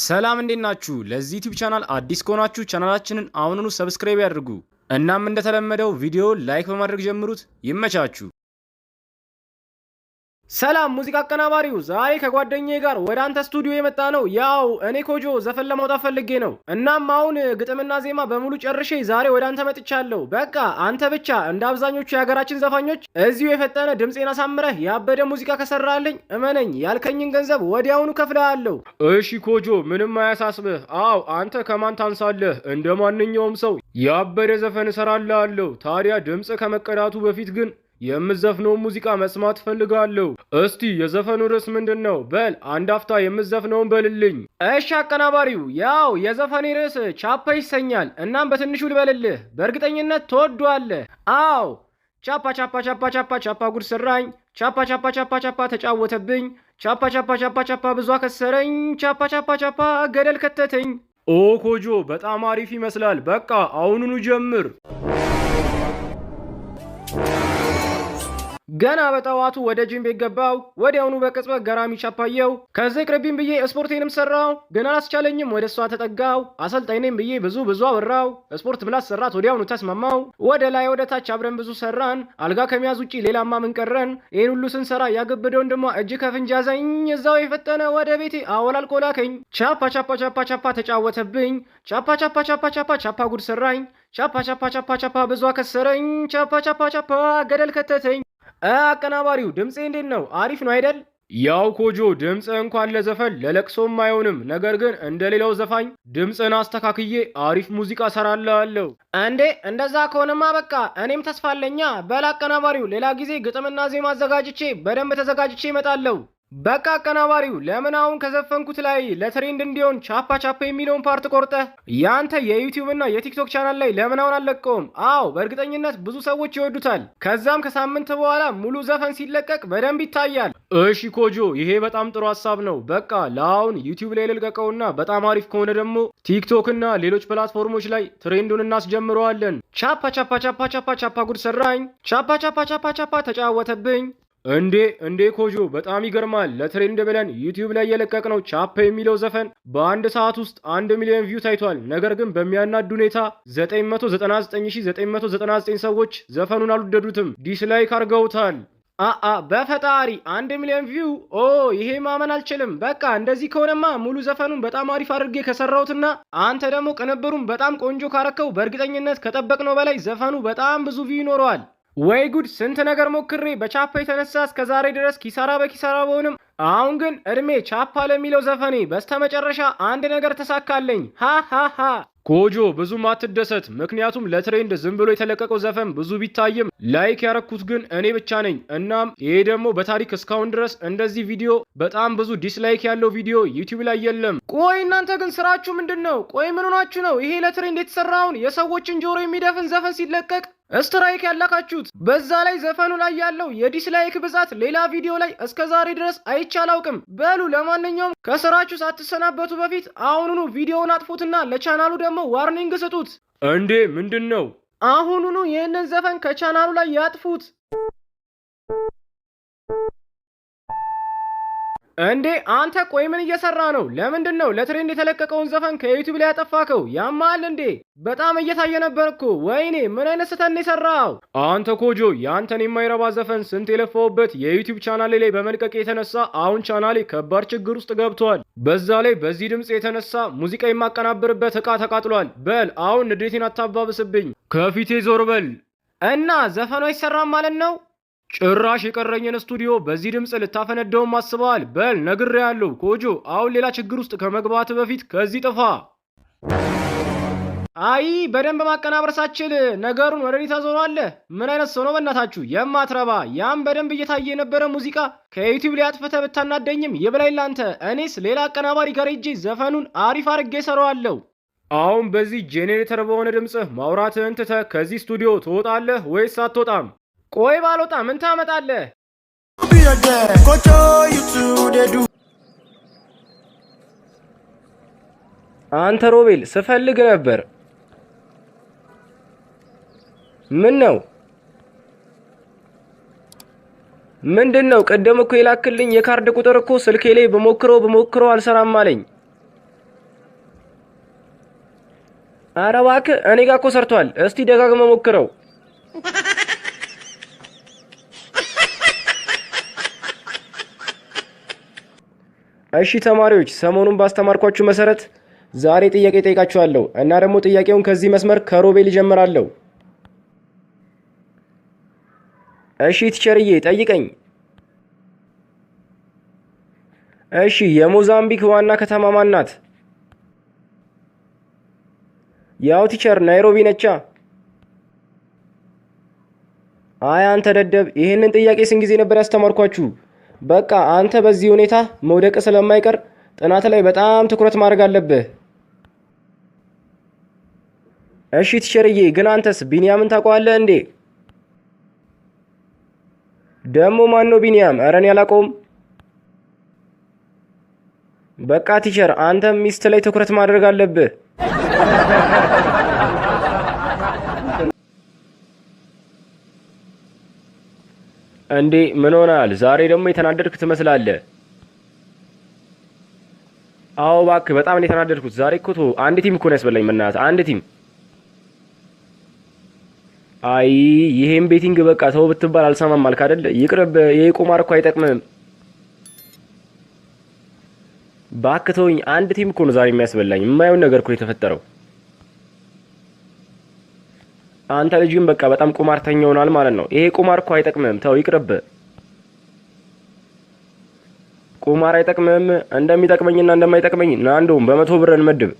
ሰላም እንዴት ናችሁ? ለዚህ ዩቲዩብ ቻናል አዲስ ከሆናችሁ ቻናላችንን አሁኑኑ subscribe ያድርጉ። እናም እንደተለመደው ቪዲዮ like በማድረግ ጀምሩት። ይመቻችሁ። ሰላም ሙዚቃ አቀናባሪው፣ ዛሬ ከጓደኛዬ ጋር ወደ አንተ ስቱዲዮ የመጣነው። ያው እኔ ኮጆ ዘፈን ለማውጣት ፈልጌ ነው። እናም አሁን ግጥምና ዜማ በሙሉ ጨርሼ ዛሬ ወደ አንተ መጥቻለሁ። በቃ አንተ ብቻ እንደ አብዛኞቹ የሀገራችን ዘፋኞች እዚሁ የፈጠነ ድምፄን አሳምረህ ያበደ ሙዚቃ ከሰራልኝ እመነኝ ያልከኝን ገንዘብ ወዲያውኑ ከፍልሃለሁ። እሺ ኮጆ፣ ምንም አያሳስብህ። አው አንተ ከማን ታንሳለህ? እንደ ማንኛውም ሰው ያበደ ዘፈን እሰራልሃለሁ። ታዲያ ድምፅ ከመቀዳቱ በፊት ግን የምዘፍነውን ሙዚቃ መስማት ፈልጋለሁ። እስቲ የዘፈኑ ርዕስ ምንድን ነው? በል አንድ አፍታ የምዘፍነውን በልልኝ። እሺ አቀናባሪው፣ ያው የዘፈኔ ርዕስ ቻፓ ይሰኛል። እናም በትንሹ ልበልልህ፣ በእርግጠኝነት ትወደዋለህ። አዎ፣ ቻፓ ቻፓ ቻፓ ቻፓ ቻፓ ጉድ ሰራኝ፣ ቻፓ ቻፓ ቻፓ ቻፓ ተጫወተብኝ፣ ቻፓ ቻፓ ቻፓ ቻፓ ብዙ አከሰረኝ፣ ቻፓ ቻፓ ቻፓ ገደል ከተተኝ። ኦ ኮጆ፣ በጣም አሪፍ ይመስላል። በቃ አሁኑኑ ጀምር። ገና በጠዋቱ ወደ ጂም ቤት ገባው። ወዲያውኑ በቅጽበት ገራሚ ቻፓ አየው። ከዚ ይቅርብኝ ብዬ ስፖርቴንም ሰራው፣ ግን አላስቻለኝም። ወደ እሷ ተጠጋው። አሰልጣኝ ነኝ ብዬ ብዙ ብዙ አወራው። ስፖርት ምላስ ሰራት፣ ወዲያውኑ ተስማማው። ወደ ላይ ወደ ታች አብረን ብዙ ሰራን። አልጋ ከመያዝ ውጪ ሌላማ ምን ቀረን? ይህን ሁሉ ስንሰራ ያገበደ ወንድሟ እጅ ከፍንጅ ያዘኝ። እዛው የፈጠነ ወደ ቤቴ አወላልቆ ላከኝ። ቻፓ ቻፓ ቻፓ ቻፓ ተጫወተብኝ። ቻፓ ቻፓ ቻፓ ቻፓ ቻፓ ጉድ ሰራኝ። ቻፓ ቻፓ ቻፓ ቻፓ ብዙ አከሰረኝ። ቻፓ ቻፓ ቻፓ ገደል ከተተኝ። አቀናባሪው፣ ድምፄ እንዴት ነው? አሪፍ ነው አይደል? ያው ኮጆ፣ ድምፅ እንኳን ለዘፈን ለለቅሶም አይሆንም። ነገር ግን እንደ ሌላው ዘፋኝ ድምፅን አስተካክዬ አሪፍ ሙዚቃ ሰራልሃለሁ። እንዴ፣ እንደዛ ከሆነማ በቃ እኔም ተስፋ አለኛ። በል አቀናባሪው፣ ሌላ ጊዜ ግጥምና ዜማ አዘጋጅቼ በደንብ ተዘጋጅቼ እመጣለሁ። በቃ አቀናባሪው፣ ለምን አሁን ከዘፈንኩት ላይ ለ trend እንዲሆን ቻፓ ቻፓ የሚለውን part ቆርጠህ ያንተ የዩቲዩብ እና የቲክቶክ ቻናል ላይ ለምን አሁን አለቀውም? አዎ፣ በእርግጠኝነት ብዙ ሰዎች ይወዱታል። ከዛም ከሳምንት በኋላ ሙሉ ዘፈን ሲለቀቅ በደንብ ይታያል። እሺ ኮጆ፣ ይሄ በጣም ጥሩ ሀሳብ ነው። በቃ ለአሁን ዩቲዩብ ላይ ልልቀቀውና በጣም አሪፍ ከሆነ ደግሞ ቲክቶክ እና ሌሎች platform ኦች ላይ trend ኡን እናስጀምረዋለን። ቻፓ ቻፓ ቻፓ ቻፓ ቻፓ ጉድ ሰራኝ። ቻፓ ቻፓ ቻፓ ቻፓ ተጫወተብኝ። እንዴ እንዴ ኮጆ፣ በጣም ይገርማል። ለ trend ብለን ዩቲዩብ ላይ የለቀቅነው ቻፓ የሚለው ዘፈን በአንድ ሰዓት ውስጥ 1 ሚሊዮን view ታይቷል። ነገር ግን በሚያናድ ሁኔታ 999999 ሰዎች ዘፈኑን አልወደዱትም፣ dislike አድርገውታል። አአ፣ በፈጣሪ፣ 1 ሚሊዮን view! ኦ፣ ይሄ ማመን አልችልም። በቃ እንደዚህ ከሆነማ ሙሉ ዘፈኑን በጣም አሪፍ አድርጌ ከሰራሁትና አንተ ደግሞ ቅንብሩን በጣም ቆንጆ ካረከው በእርግጠኝነት ከጠበቅነው በላይ ዘፈኑ በጣም ብዙ view ይኖረዋል። ወይ ጉድ! ስንት ነገር ሞክሬ በቻፓ የተነሳ እስከ ዛሬ ድረስ ኪሳራ በኪሳራ በሆንም አሁን ግን እድሜ ቻፓ ለሚለው ዘፈኔ በስተመጨረሻ አንድ ነገር ተሳካለኝ። ሃሃሃ። ኮጆ፣ ብዙም አትደሰት፣ ምክንያቱም ለ trend ዝም ብሎ የተለቀቀው ዘፈን ብዙ ቢታይም like ያረኩት ግን እኔ ብቻ ነኝ። እናም ይሄ ደግሞ በታሪክ እስካሁን ድረስ እንደዚህ ቪዲዮ በጣም ብዙ dislike ያለው ቪዲዮ ዩቲዩብ ላይ የለም። ቆይ እናንተ ግን ስራችሁ ምንድን ነው? ቆይ ምን ሆናችሁ ነው ይሄ ለ trend የተሰራውን የሰዎችን ጆሮ የሚደፍን ዘፈን ሲለቀቅ strike ያላካችሁት? በዛ ላይ ዘፈኑ ላይ ያለው የ dislike ብዛት ሌላ ቪዲዮ ላይ እስከ ዛሬ ድረስ አይቼ አላውቅም። በሉ ለማንኛውም ከስራችሁ ሳትሰናበቱ በፊት አሁኑኑ ቪዲዮውን አጥፉትና ለቻናሉ ደግሞ warning ስጡት። እንዴ፣ ምንድን ነው? አሁኑኑ ይህንን ዘፈን ከቻናሉ ላይ ያጥፉት። እንዴ አንተ፣ ቆይ ምን እየሰራ ነው? ለምንድን ነው ለ trend የተለቀቀውን ዘፈን ከዩቲዩብ ላይ ያጠፋከው? ያማል እንዴ? በጣም እየታየ ነበር እኮ። ወይኔ፣ ምን አይነት ስህተት ነው የሰራው? አንተ ኮጆ፣ ያንተን የማይረባ ዘፈን ስንት የለፋሁበት የዩቲዩብ ቻናሌ ላይ በመልቀቅ የተነሳ አሁን ቻናሌ ከባድ ችግር ውስጥ ገብቷል። በዛ ላይ በዚህ ድምፅ የተነሳ ሙዚቃ የማቀናብርበት እቃ ተቃጥሏል። በል አሁን ንዴቴን አታባብስብኝ፣ ከፊቴ ዞር በል። እና ዘፈኑ አይሰራም ማለት ነው? ጭራሽ የቀረኝን ስቱዲዮ በዚህ ድምፅ ልታፈነደውም አስበዋል። በል ነግሬሃለሁ ኮጆ፣ አሁን ሌላ ችግር ውስጥ ከመግባት በፊት ከዚህ ጥፋ። አይ፣ በደንብ ማቀናበር ሳችል ነገሩን ወደ እኔ ታዞረዋለህ። ምን አይነት ሰው ነው በእናታችሁ የማትረባ? ያም በደንብ እየታየ የነበረ ሙዚቃ ከዩቲዩብ ላይ አጥፍተህ ብታናደኝም ይብላኝ ላንተ። እኔስ ሌላ አቀናባሪ ጋር ሄጄ ዘፈኑን አሪፍ አድርጌ እሰራዋለሁ። አሁን በዚህ ጄኔሬተር በሆነ ድምፅህ ማውራትህን ትተህ ከዚህ ስቱዲዮ ትወጣለህ ወይስ አትወጣም? ቆይ፣ ባልወጣ ምን ታመጣለህ? Be a girl. Kocho, you too, they do. አንተ ሮቤል፣ ስፈልግ ነበር። ምን ነው? ምንድን ነው? ቅድም እኮ የላክልኝ የካርድ ቁጥር እኮ ስልኬ ላይ ብሞክረው ብሞክረው አልሰራም አለኝ። ኧረ እባክህ እኔ ጋር እኮ ሰርቷል። እስቲ ደጋግመህ ሞክረው። እሺ ተማሪዎች፣ ሰሞኑን ባስተማርኳችሁ መሰረት ዛሬ ጥያቄ ጠይቃችኋለሁ እና ደግሞ ጥያቄውን ከዚህ መስመር ከሮቤል እጀምራለሁ። እሺ teacher ዬ ጠይቀኝ። እሺ የሞዛምቢክ ዋና ከተማ ማን ናት? ያው teacher ናይሮቢ ነቻ። አይ አንተ ደደብ፣ ይህንን ጥያቄ ስንት ጊዜ ነበር ያስተማርኳችሁ? በቃ አንተ በዚህ ሁኔታ መውደቅ ስለማይቀር ጥናት ላይ በጣም ትኩረት ማድረግ አለብህ። እሺ teacher ዬ፣ ግን አንተስ ቢንያምን ታውቀዋለህ እንዴ? ደግሞ ማን ነው ቢንያም? ኧረ እኔ አላውቀውም። በቃ teacher፣ አንተም ሚስት ላይ ትኩረት ማድረግ አለብህ። እንዴ ምን ሆናል? ዛሬ ደግሞ የተናደድክ ትመስላለህ። አዎ እባክህ በጣም ነው የተናደድኩት ዛሬ እኮ ተወው፣ አንድ team እኮ ነው ያስበላኝ። በእናትህ አንድ team። አይ ይሄን betting በቃ ተው ብትባል አልሰማም አልክ አይደል? ይቅርብ፣ ይሄ ቁማር እኮ አይጠቅምም። እባክህ ተወኝ። አንድ team እኮ ነው ዛሬ የሚያስበላኝ። የማየውን ነገር እኮ የተፈጠረው። አንተ ልጅ ግን በቃ በጣም ቁማርተኛ ሆናል ማለት ነው። ይሄ ቁማር እኮ አይጠቅምም። ተው ይቅርብ። ቁማር አይጠቅምም። እንደሚጠቅመኝና እንደማይጠቅመኝ ና እንደውም በ100 ብር እንመድብ።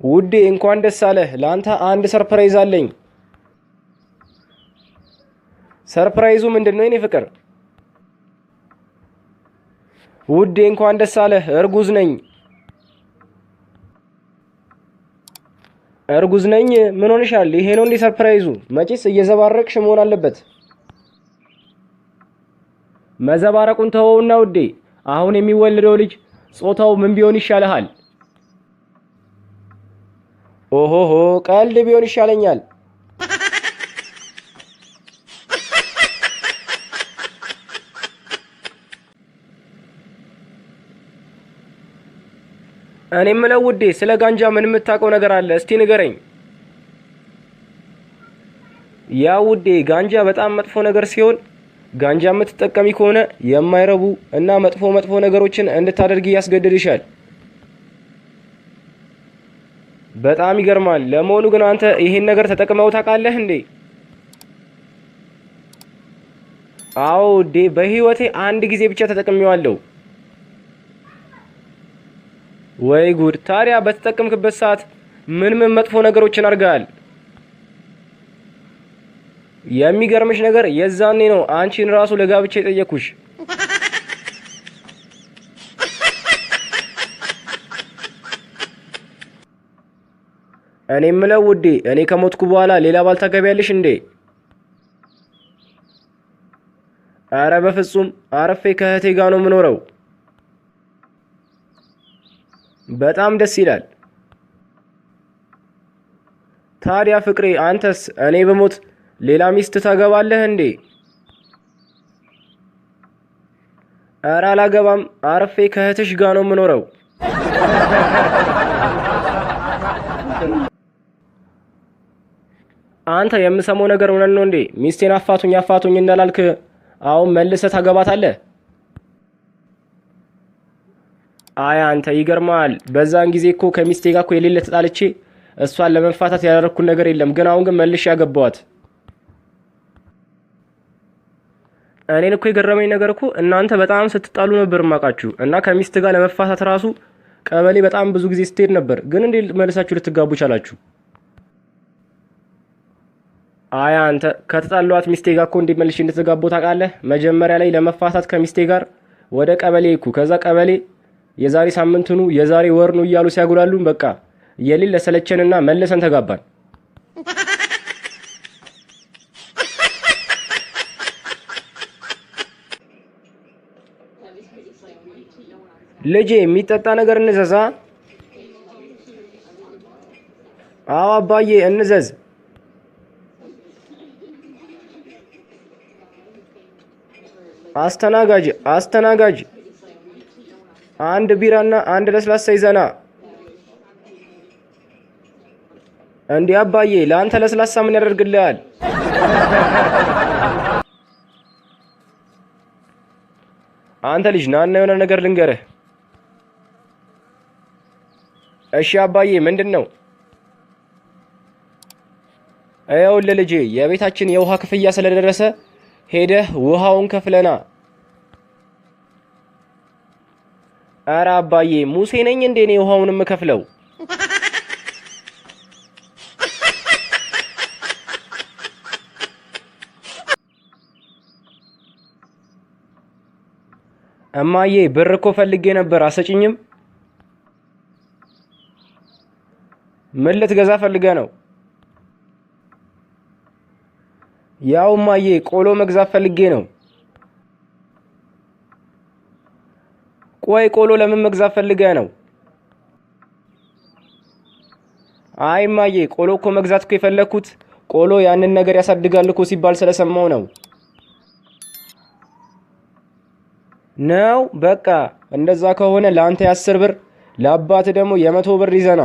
ውዴ እንኳን ደስ አለህ። ለአንተ አንድ surprise አለኝ። Surprise ኡ ምንድን ነው የኔ ፍቅር? ውዴ እንኳን ደስ አለህ፣ እርጉዝ ነኝ። እርጉዝ ነኝ? ምን ሆነሻል? ይሄ ነው እንዴ surprise ኡ? መቼስ እየዘባረቅሽ መሆን አለበት። መዘባረቁን ተወውና ውዴ፣ አሁን የሚወለደው ልጅ ጾታው ምን ቢሆን ይሻልሃል? ኦሆሆ ቀልድ ቢሆን ይሻለኛል። እኔ የምለው ውዴ ስለ ጋንጃ ምን የምታውቀው ነገር አለ? እስቲ ንገረኝ። ያ ውዴ ጋንጃ በጣም መጥፎ ነገር ሲሆን ጋንጃ የምትጠቀሚ ከሆነ የማይረቡ እና መጥፎ መጥፎ ነገሮችን እንድታደርጊ ያስገድድሻል። በጣም ይገርማል። ለመሆኑ ግን አንተ ይሄን ነገር ተጠቅመው ታውቃለህ እንዴ? አዎ ውዴ፣ በህይወቴ አንድ ጊዜ ብቻ ተጠቅሜዋለሁ። ወይ ጉድ! ታዲያ በተጠቀምክበት ሰዓት ምን ምን መጥፎ ነገሮችን አድርገሃል? የሚገርምሽ ነገር የዛኔ ነው አንቺን ራሱ ለጋብቻ የጠየኩሽ። እኔ የምለው ውዴ፣ እኔ ከሞትኩ በኋላ ሌላ ባል ታገቢያለሽ እንዴ? አረ በፍጹም አርፌ ከእህቴ ጋር ነው የምኖረው። በጣም ደስ ይላል። ታዲያ ፍቅሬ አንተስ እኔ በሞት ሌላ ሚስት ታገባለህ እንዴ? ኧረ አላገባም፣ አርፌ ከእህትሽ ጋር ነው የምኖረው። አንተ የምሰማው ነገር እውነት ነው እንዴ? ሚስቴን አፋቱኝ አፋቱኝ እንዳላልክ አሁን መልሰህ ታገባታለህ? አይ አንተ ይገርማል። በዛን ጊዜ እኮ ከሚስቴ ጋር እኮ የሌለ ተጣልቼ እሷን ለመፋታት ያደረግኩት ነገር የለም። ግን አሁን ግን መልሼ ያገባኋት። እኔን እኮ የገረመኝ ነገር እኮ እናንተ በጣም ስትጣሉ ነበር ማቃችሁ እና ከሚስት ጋር ለመፋታት ራሱ ቀበሌ በጣም ብዙ ጊዜ ስትሄድ ነበር። ግን እንዴት መልሳችሁ ልትጋቡ ቻላችሁ? አይ አንተ ከተጣሏት ሚስቴ ጋር እኮ እንዴት መልሼ እንደተጋቡ ታውቃለህ? መጀመሪያ ላይ ለመፋታት ከሚስቴ ጋር ወደ ቀበሌ እኮ ከዛ ቀበሌ የዛሬ ሳምንትኑ የዛሬ ወር ነው እያሉ ሲያጉላሉን በቃ የሌለ ሰለቸንና መልሰን ተጋባን። ልጄ የሚጠጣ ነገር እንዘዛ። አዎ አባዬ እንዘዝ። አስተናጋጅ አስተናጋጅ፣ አንድ ቢራና አንድ ለስላሳ ይዘና። እንዲህ አባዬ፣ ለአንተ ለስላሳ ምን ያደርግልሃል? አንተ ልጅ ናና የሆነ ነገር ልንገርህ። እሺ አባዬ፣ ምንድን ነው? ይኸውልህ ልጄ፣ የቤታችን የውሃ ክፍያ ስለደረሰ ሄደህ ውሃውን ከፍለና። ኧረ አባዬ፣ ሙሴ ነኝ እንዴ እኔ ውሃውን የምከፍለው? እማዬ፣ ብር እኮ ፈልጌ ነበር፣ አሰጭኝም? ምን ልትገዛ ፈልገህ ነው? ያው እማዬ፣ ቆሎ መግዛት ፈልጌ ነው። ቆይ ቆሎ ለምን መግዛት ፈልገህ ነው? አይ እማዬ፣ ቆሎ እኮ መግዛት እኮ የፈለግኩት ቆሎ ያንን ነገር ያሳድጋል እኮ ሲባል ስለሰማው ነው። ነው በቃ እንደዛ ከሆነ ለአንተ የ10 ብር ለአባት ደግሞ የ100 ብር ይዘና።